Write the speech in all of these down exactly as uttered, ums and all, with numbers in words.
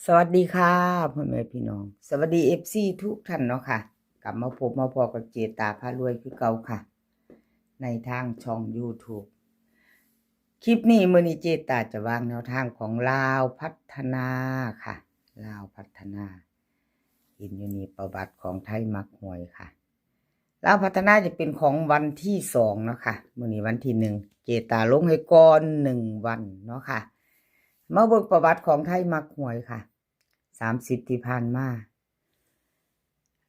สวัสดีค่ะพ่อแม่พี่น้อง สวัสดี เอฟซี ทุกท่านเนาะค่ะ กลับมาพบมาพ้อกับเจตาพารวยคือเก่าค่ะ ในทางช่อง YouTube คลิปนี้มื้อนี้เจตาจะวางแนวทางของลาวพัฒนาค่ะ ลาวพัฒนา เห็นอยู่นี่ประวัติของไทยมักหวยค่ะ ลาวพัฒนาจะเป็นของวันที่สองเนาะค่ะ มื้อนี้วันที่หนึ่ง เจตาลงให้ก่อนหนึ่งวันเนาะค่ะ มาเบิ่งประวัติของไทยมักหวยค่ะ สามสิบที่ผ่านมา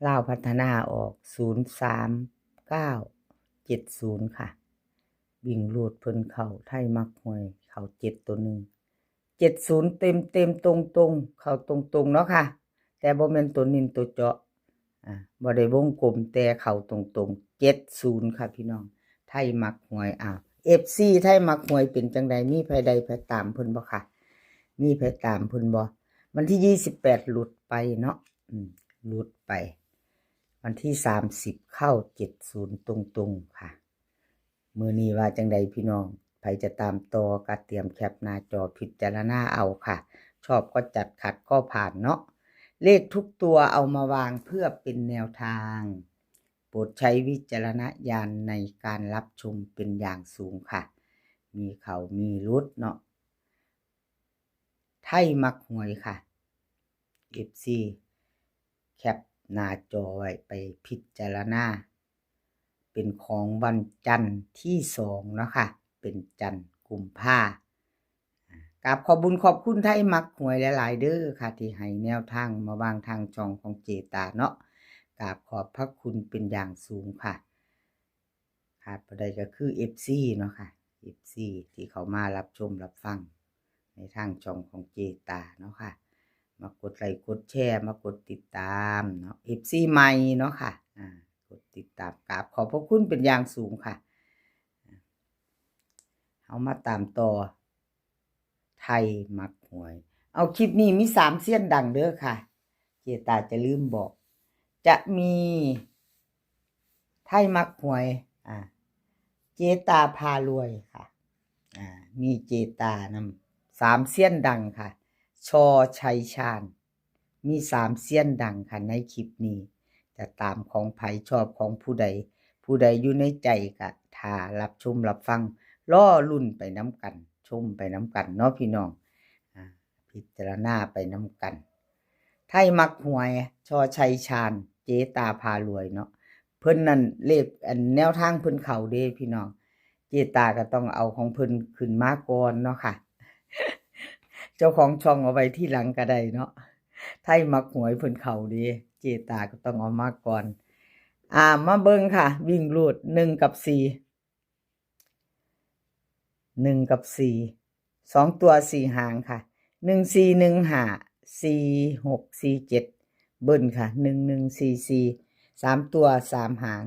ลาวพัฒนาออก ศูนย์สามเก้าเจ็ดศูนย์ ค่ะ วิ่งรูดเพิ่นเข้าไทยมักหวย เข้าเจ็ดตัวหนึ่ง เจ็ดศูนย์ เต็มเต็มตรงตรงๆ เข้าตรงตรงๆ เนาะค่ะ แต่บ่แม่นตัวเน้นตัวเจาะ อ่า บ่ได้วงกลม แต่เข้าตรงตรงๆ เจ็ดศูนย์ ค่ะพี่น้อง ไทยมักหวย อ่า เอฟซี ไทยมักหวยเป็นจังใด มีไผใดไผตามเพิ่นบ่ค่ะ มีไผตามเพิ่นบ่ วันที่ยี่สิบแปดหลุดไปเนาะ อืม หลุดไป วันที่สามสิบเข้าเจ็ดศูนย์ตรงๆ ค่ะ มื้อนี้ว่าจังใดพี่น้อง ไผจะตามต่อก็เตรียมแคปหน้าจอพิจารณาเอาค่ะ ชอบก็จัด ขัดก็ผ่านเนาะ เลขทุกตัวเอามาวางเพื่อเป็นแนวทาง โปรดใช้วิจารณญาณในการรับชมเป็นอย่างสูงค่ะ มีเข้ามีหลุดเนาะ ไทยมักหวยค่ะ เอฟซี แคปหน้าจอไว้ไปพิจารณา เป็นของวันจันทร์ที่สองเนาะค่ะ เป็นจันทร์กุมภา กราบขอบบุญขอบคุณไทยมักหวยหลายๆ เด้อค่ะ ที่ให้แนวทางมาวางทางช่องของเจตาเนาะ กราบขอบพระคุณเป็นอย่างสูงค่ะ ขาดบ่ได้ก็คือ เอฟซี เนาะค่ะ เอฟซี ที่เข้ามารับชมรับฟังในทางช่องของเจตาเนาะค่ะ มากดไลค์กดแชร์ มากดติดตามเนาะ เอฟซี ใหม่เนาะค่ะ อ่า กดติดตาม กราบขอบพระคุณเป็นอย่างสูงค่ะ เอามาตามต่อ ไทยมักหวย เอาคลิปนี้มีสามเซียนดังเด้อค่ะ เจตาจะลืมบอก จะมี ไทยมักหวย อ่า เจตาพารวยค่ะ อ่า มีเจตานำ สามเซียนดังค่ะ ชอชัยชาญ มีสามเซียนดังค่ะในคลิปนี้ จะตามของไผชอบของผู้ใด ผู้ใดอยู่ในใจก็ถ้ารับชมรับฟัง รอลุ้นไปนำกัน ชมไปนำกันเนาะพี่น้อง อ่า พิจารณาไปนำกัน ไทยมักหวย ชอชัยชาญ เจตาพารวยเนาะ เพิ่นนั่นเลขอันแนวทางเพิ่นเข้าเด้พี่น้อง เจตาก็ต้องเอาของเพิ่นขึ้นมาก่อนเนาะค่ะ เจ้าของช่องเอาไว้ทีหลังก็ได้เนาะ ไทยมักหวยเพิ่นเข้าเด้ เจตาก็ต้องเอามาก่อน อ่า มาเบิ่งค่ะ วิ่งรูด หนึ่งกับสี่ หนึ่งกับสี่ สองตัวสี่หางค่ะ หนึ่งสี่หนึ่งห้า สี่หกสี่เจ็ด เบิ้ลค่ะ หนึ่งหนึ่งสี่สี่ สามตัวสามหาง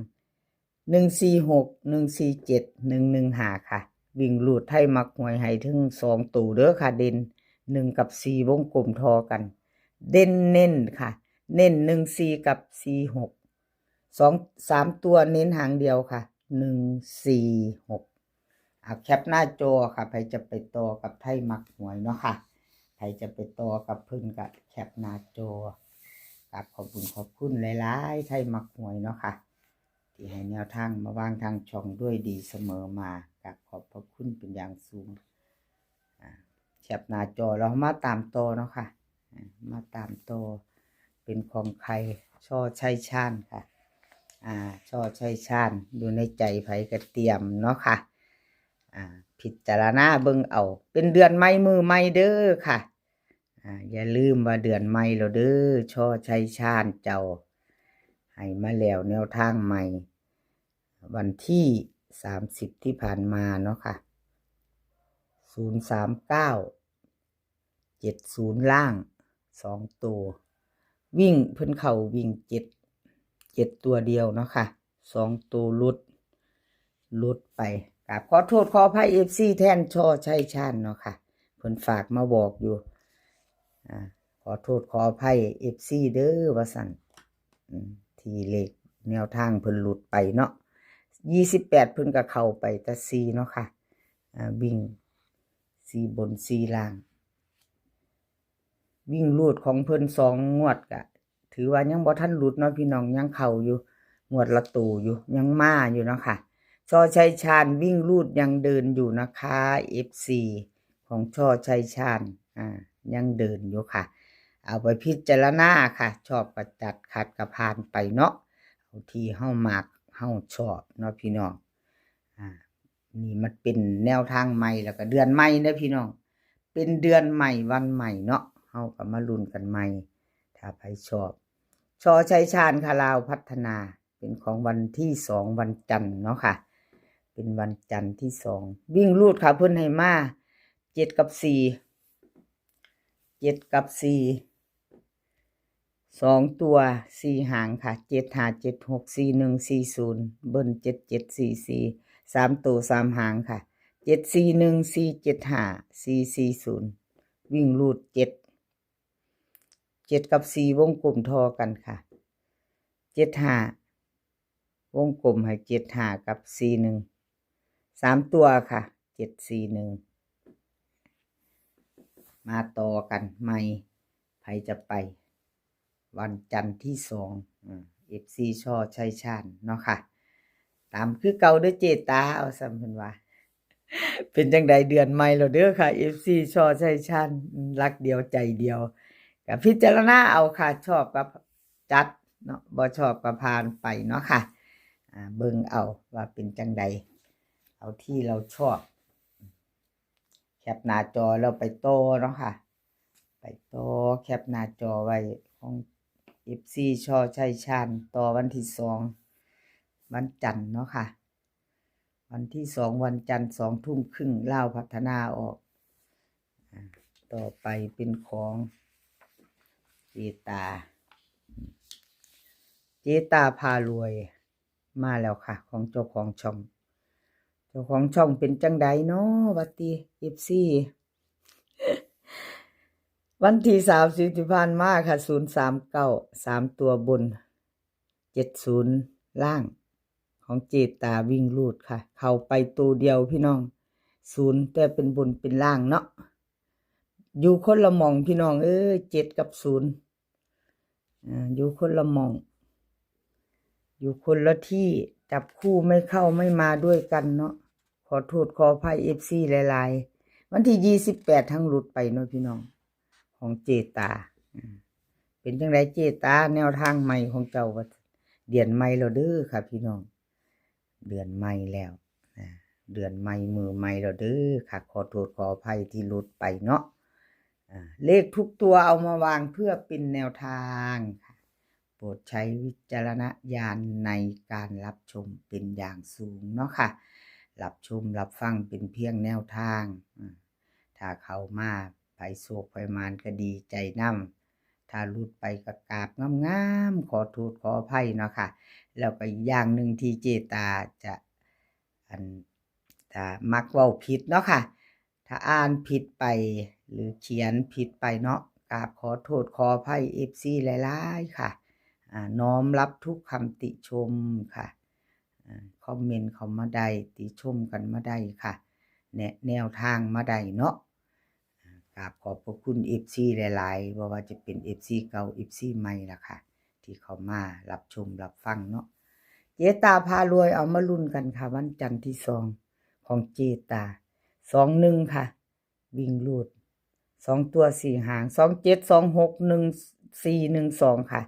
หนึ่งสี่หก หนึ่งสี่เจ็ด หนึ่งหนึ่งห้า ค่ะ วิ่งรูดไทยมักหวยให้ถึงสองตัวเด้อค่ะ เด่น หนึ่งกับสี่ วงกลมทอกัน เด่นเน้นค่ะ เน้น หนึ่งสี่ กับ สี่หก สอง สามตัวเน้นหางเดียวค่ะ หนึ่งสี่หก อ่ะ แคปหน้าจอค่ะ ไผจะไปต่อกับไทยมักหวยเนาะค่ะ ไผจะไปต่อกับเพิ่นก็แคปหน้าจอ กราบขอบคุณขอบคุณหลายๆ ไทยมักหวยเนาะค่ะ ที่ให้แนวทางมาวางทางช่องด้วยดีเสมอมา กราบขอบพระคุณเป็นอย่างสูง อ่า แคปหน้าจอแล้วมาตามต่อเนาะค่ะ อ่า มาตามต่อ เป็นของใคร ชอชัยชาญค่ะ อ่า ชอชัยชาญ อยู่ในใจไผก็เตรียมเนาะค่ะ อ่า พิจารณาเบิ่งเอา เป็นเดือนใหม่มื้อใหม่เด้อค่ะ อ่า อย่าลืมว่าเดือนใหม่แล้วเด้อ ชอชัยชาญเจ้า ให้มาแล้วแนวทางใหม่ วันที่สามสิบที่ผ่านมาเนาะค่ะ ศูนย์สามเก้า เจ็ดศูนย์ ล่าง สองตัว วิ่งเพิ่นเข้าวิ่งเจ็ด เจ็ดตัวเดียวเนาะค่ะ สองตัวหลุด หลุดไป กราบขอโทษขออภัย เอฟซี แทนชอชัยชาญเนาะค่ะ เพิ่นฝากมาบอกอยู่ อ่า ขอโทษขออภัย เอฟซี เด้อว่าซั่น อืม ที่เลขแนวทางเพิ่นหลุดไปเนาะ ยี่สิบแปด เพิ่นก็เข้าไปแต่สี่เนาะค่ะ อ่า วิ่งสี่บนสี่ล่าง วิ่งรูดของเพิ่นสองงวดกะ ถือว่ายังบ่ทันหลุดเนาะพี่น้อง ยังเข้าอยู่ งวดละตัวอยู่ ยังมาอยู่เนาะค่ะ ชอชัยชาญวิ่งรูดยังเดินอยู่นะคะ เอฟซี ของชอชัยชาญ อ่า ยังเดินอยู่ค่ะ เอาไปพิจารณาค่ะ ชอบก็จัด ขัดก็ผ่านไปเนาะ เอาที่เฮามักเฮาชอบเนาะพี่น้อง อ่า นี่มันเป็นแนวทางใหม่ แล้วก็เดือนใหม่เด้อพี่น้อง เป็นเดือนใหม่วันใหม่เนาะ เฮาก็มาลุ้นกันใหม่ ถ้าใครชอบ ชอชัยชาญค่ะ ลาวพัฒนา เป็นของวันที่สอง วันจันทร์เนาะค่ะ เป็นวันจันทร์ที่สอง วิ่งรูดค่ะ เพิ่นให้มา เจ็ดกับสี่ เจ็ดกับสี่ สองตัวสี่หางค่ะ เจ็ดห้า เจ็ดหก สี่หนึ่ง สี่ศูนย์ เบิ้ล เจ็ดเจ็ด สี่สี่ สามตัวสามหางค่ะ เจ็ดสี่หนึ่ง สี่เจ็ดห้า สี่สี่ศูนย์ วิ่งรูดเจ็ด เจ็ดกับสี่วงกลมทอกันค่ะ เจ็ดห้า วงกลมให้ เจ็ดห้า กับ สี่หนึ่ง สามตัวค่ะ เจ็ดสี่หนึ่ง มาต่อกันใหม่ ใครจะไป วันจันทร์ที่สอง อืม เอฟซี ชอชัยชาญเนาะค่ะ ตามคือเก่าเด้อเจตา เอาซ้ำเพิ่นว่า เป็นจังใดเดือนใหม่แล้วเด้อค่ะ เอฟซี ชอชัยชาญ อืม รักเดียวใจเดียว ก็พิจารณาเอาค่ะ ชอบก็จัดเนาะ บ่ชอบก็ผ่านไปเนาะค่ะ อ่า เบิ่งเอาว่าเป็นจังใด เอาที่เราชอบ แคปหน้าจอแล้วไปต่อเนาะค่ะ ไปต่อ แคปหน้าจอไว้ของ เอฟซี ชอชัยชาญ ต่อวันที่สอง วันจันทร์เนาะค่ะ วันที่สอง วันจันทร์ สองทุ่มครึ่ง ลาวพัฒนาออก อ่า ต่อไปเป็นของเจตา เจตาพารวย มาแล้วค่ะ ของเจ้าของช่อง เจ้าของช่องเป็นจังใดเนาะ ว่าติ เอฟซี วันที่สามสิบที่ผ่านมาค่ะ ศูนย์สามเก้า สามตัวบน เจ็ดศูนย์ ล่าง ของเจตาวิ่งรูดค่ะ เข้าไปตัวเดียวพี่น้อง ศูนย์ แต่เป็นบนเป็นล่างเนาะ อยู่คนละหม่องพี่น้องเอ้ย เจ็ดกับศูนย์ อ่า อยู่คนละหม่อง อยู่คนละที่ จับคู่ไม่เข้าไม่มาด้วยกันเนาะ ขอโทษขออภัย เอฟซี หลายๆ วันที่ยี่สิบแปดทั้งหลุดไปเนาะพี่น้อง ของเจตา อ่า เป็นจังใดเจตา แนวทางใหม่ของเจ้า ว่าเดือนใหม่แล้วเด้อค่ะพี่น้อง เดือนใหม่แล้ว อ่า เดือนใหม่มือใหม่แล้วเด้อค่ะ ขอโทษขออภัยที่หลุดไปเนาะ อ่า เลขทุกตัวเอามาวางเพื่อเป็นแนวทางค่ะ โปรดใช้วิจารณญาณในการรับชมเป็นอย่างสูงเนาะค่ะ รับชมรับฟังเป็นเพียงแนวทาง อืม ถ้าเข้ามา ไผโชคไผหมานก็ดีใจนำ ถ้าหลุดไปก็กราบงามๆ ขอโทษขออภัยเนาะค่ะ แล้วก็อีกอย่างหนึ่งที่เจตาจะ อัน จะมักเว้าผิดเนาะค่ะ ถ้าอ่านผิดไป หรือเขียนผิดไปเนาะ กราบขอโทษขออภัย เอฟซี หลายๆ ค่ะ อ่า น้อมรับทุกคำติชมค่ะ อ่า คอมเมนต์เข้ามาได้ ติชมกันมาได้ค่ะ แนะแนวทางมาได้เนาะ อ่า กราบขอบพระคุณ เอฟซี หลายๆ บ่ว่าจะเป็น เอฟซี เก่า เอฟซี ใหม่ล่ะค่ะ ที่เข้ามารับชมรับฟังเนาะ เจตาพารวย เอามาลุ้นกันค่ะ วันจันทร์ที่สอง ของเจตา สองหนึ่ง ค่ะ วิ่งรูด สองตัวสี่หาง สองเจ็ด สองหก หนึ่งสี่ หนึ่งสอง ค่ะ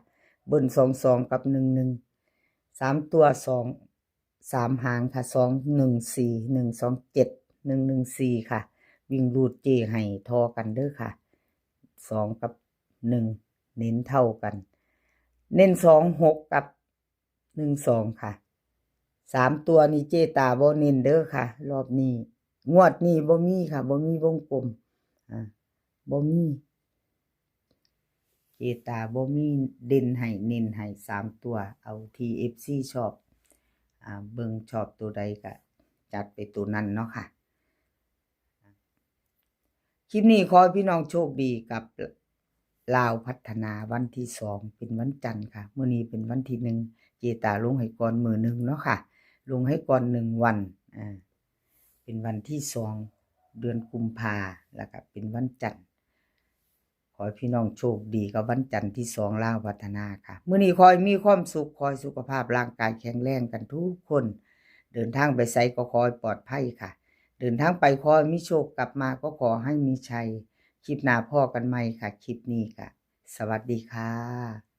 เบิ้ล สองสอง กับ หนึ่งหนึ่ง สามตัว สอง สามหางค่ะ สองหนึ่งสี่ หนึ่งสองเจ็ด หนึ่งหนึ่งสี่ ค่ะ วิ่งรูดเจให้ทอกันเด้อค่ะ สอง กับ หนึ่ง เน้นเท่ากัน เน้น สองหก กับ หนึ่งสอง ค่ะ สามตัวนี่เจตาบ่เน้นเด้อค่ะ รอบนี้ งวดนี้บ่มีค่ะ บ่มีวงกลม อ่า บ่มี เจตาบ่มีเด่นให้เน้นให้สามตัว เอาที่ เอฟซี ชอบ อ่า เบิ่งชอบตัวใดก็จัดไปตัวนั้นเนาะค่ะ คลิปนี้ขอให้พี่น้องโชคดีกับลาวพัฒนาวันที่สอง เป็นวันจันทร์ค่ะ มื้อนี้เป็นวันที่หนึ่ง เจตาลงให้ก่อนมื้อหนึ่งเนาะค่ะ ลงให้ก่อนหนึ่งวัน อ่า เป็นวันที่สอง เดือนกุมภา แล้วก็เป็นวันจันทร์ ขอให้พี่น้องโชคดีกับวันจันทร์ที่สองลาวพัฒนาค่ะ มื้อนี้ขอให้มีความสุข ขอให้สุขภาพร่างกายแข็งแรงกันทุกคน เดินทางไปไสก็ขอให้ปลอดภัยค่ะ เดินทางไปขอให้มีโชค กลับมาก็ขอให้มีชัย คลิปหน้าพ้อกันใหม่ค่ะ คลิปนี้ก็สวัสดีค่ะ